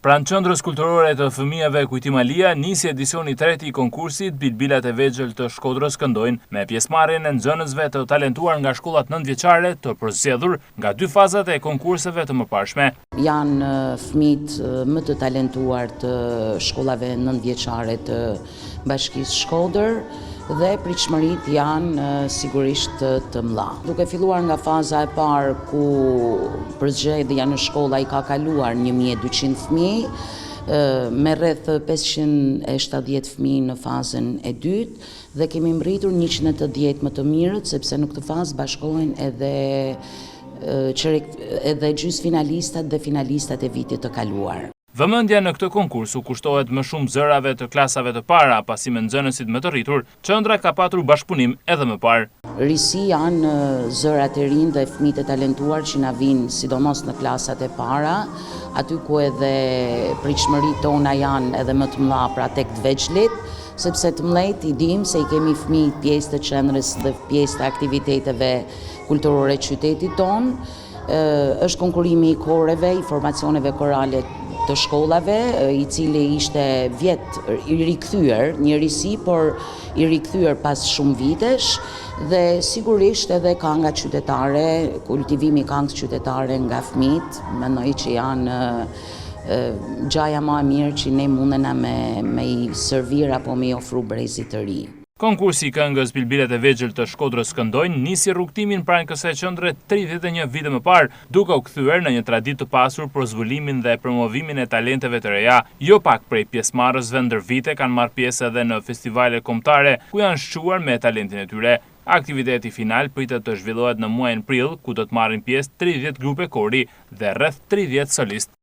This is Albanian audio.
Pranë Qendrës Kulturore të Fëmijëve Kujtim Alia nisi edicioni i tretë i konkursit Bilbilat e Vegjël të Shkodrës këndojnë me pjesëmarrjen e nxënësve të talentuar nga shkollat nëntëvjeçare të përzgjedhur nga dy fazat e konkurseve të mëparshme. Janë fëmijët më të talentuar të shkollave nëntëvjeçare të Bashkisë Shkodër dhe pritshmëritë janë sigurisht të mëdha. Duke filluar nga faza e parë ku përzgjedhja në shkolla i ka kaluar 1200 fëmijë, me rreth 570 fëmijë në fazën e dytë dhe kemi mbërritur 180 më të mirët sepse në këtë fazë bashkohen edhe edhe gjysmëfinalistat dhe finalistat e vitit të kaluar. Vëmendja në këtë konkurs u kushtohet më shumë zërave të klasave të para, pasi me nxënësit më të rritur, qendra ka patur bashkëpunim edhe më parë. Risi janë zërat e rinj dhe fëmijët e talentuar që na vijnë sidomos në klasat e para, aty ku edhe pritshmëritë tona janë edhe më të mëdha pra tek të vegjlit, sepse të mëdhenjtë i dimë se i kemi fëmijë pjesë të qendrës dhe pjesë të aktiviteteve kulturore të qytetit tonë. Është konkurrimi i koreve, i formacioneve korale të shkollave, i cili ishte vjet i rikthyer, një risi, por i rikthyer pas shumë vitesh dhe sigurisht edhe kanga qytetare, kultivimi i kangës qytetare nga fëmijët, mendoj që janë gjaja ma e mirë që ne mundena me, me i servir apo me i ofru brezit të ri. Konkursi i këngës Bilbilat e Vegjël të Shkodrës këndojnë nisi rrugëtimin pranë kësaj qendre 31 vite më parë, duke u kthyer në një traditë të pasur për zbulimin dhe promovimin e talenteve të reja. Jo pak prej pjesëmarrësve ndër vite kanë marrë pjesë edhe në festivale kombëtare, ku janë shquar me talentin e tyre. Aktiviteti final pritet të zhvillohet në muajin prill, ku do të marrin pjesë 30 grupe kori dhe rreth 30 solistë.